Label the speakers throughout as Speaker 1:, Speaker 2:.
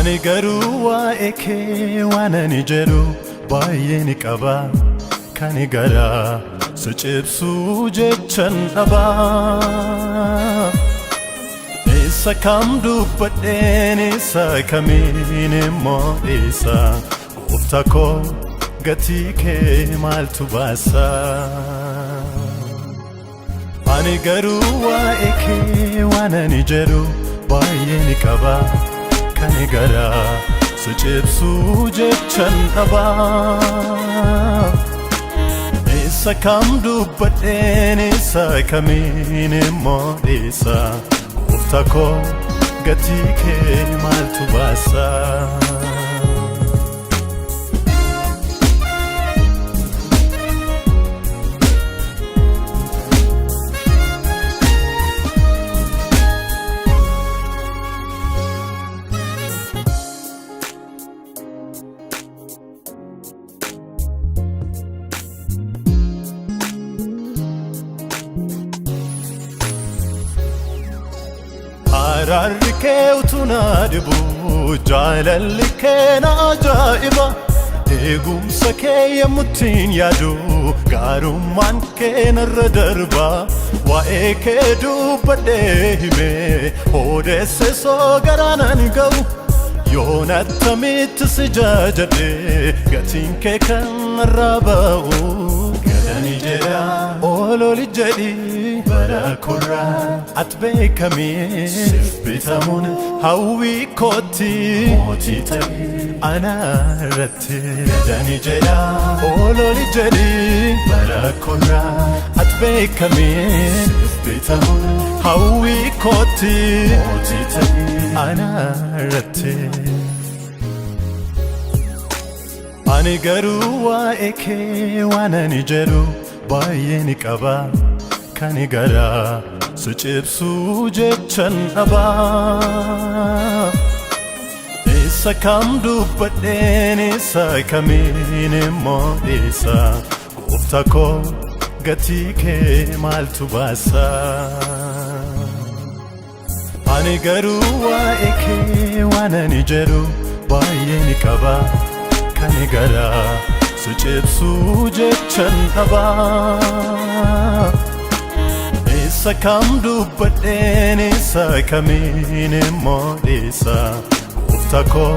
Speaker 1: Ani garuu waa'ee kee waan ani jedhu baay'ee ni qaba. Kan garaa si cibsu jechan dhaba. Isa kam dubbadheen, isa kamiin immoo dhiisa? Gooftaa koo, gatii kee maaltu baasa? Ani garuu waa'ee kee waan ani jedhu baay'ee ni qaba. Kan garaa si cibsu jechan dhaba. Isa kam dubbadheen, isa kamiin immoo dhiisa? Gooftaa koo, gatii kee maaltu baasa? Araarri kee utuu na dhibu, jaalalli kee na ajaa'iba. Eegumsa kee yemmuttiin yaadu, gaarummaan kee narra darba. Waa'ee kee dubbadhee himee odeesse soo garaanan ga'u. Yoon attamitti si jajadhee gatiin kee kan narraa ba'u. Gadani jedha, ololi jedhi, bara korraa at beekamee siif bitamuun hawwii kootti, mootii ta'e ana irratti. Gadani jedha, ololi jedhi, bara korraa at beekamee siif bitamuun hawwii kootti, mootii ta'e ana irratti. Ani garuu waa'ee kee waan ani jedhu baay'ee ni qaba. Kan garaa si cibsu jechan dhaba. Isa kam dubbadheen, isa kamiin immoo dhiisa? Gooftaa koo, gatii kee maaltu baasa? Ani garuu waa'ee kee waan ani jedhu baay'ee ni qaba. Kan garaa si cibsu jechan dhaba. Isa kam dubbadheen, isa kamiin immoo dhiisa? Gooftaa koo,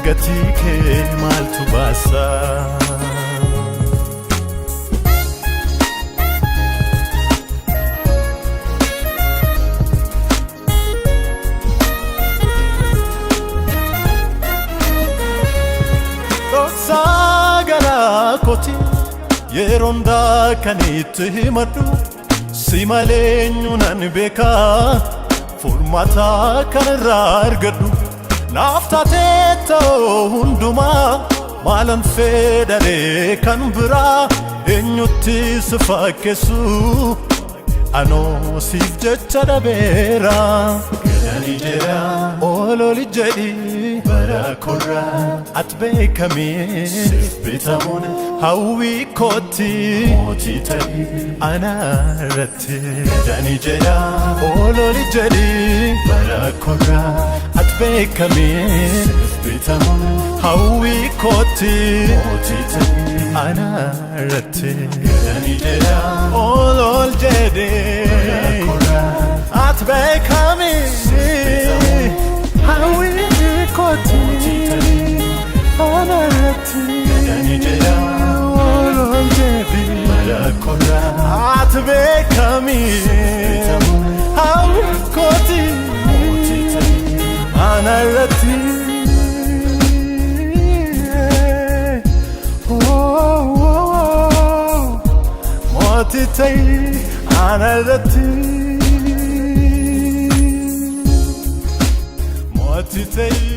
Speaker 1: gatii kee maaltu baasa? Dhoksaa garaa kooti yeroo hundaa kan itti himadhu, si malee eenyu nan beekaa furmaata kanarraa argadhu? Naaf taatee ta'uu hundumaa, maalan fedharee kan biraa? Eenyutti si fakkeessu? Anoo siif jecha dhabeera. Gadani jedha, ololi jedhi, bara korraa at beekamee siif bitamuun hawwii kootti, mootii ta'e ana irratti. Gadani jedha, ololi jedhi, bara korraa at beekamee siif bitamuun hawwii kootti, mootii ta'e ana irratti. Gadani jedha, olol jedhi, at beekamee hawwii kootti, ana irratti. Gadani jedha, olol jedhi, bara korraa at beekamee hawwii kootti, ana irratti. Oh, mootii ta'e ana irratti. Mootii ta'e.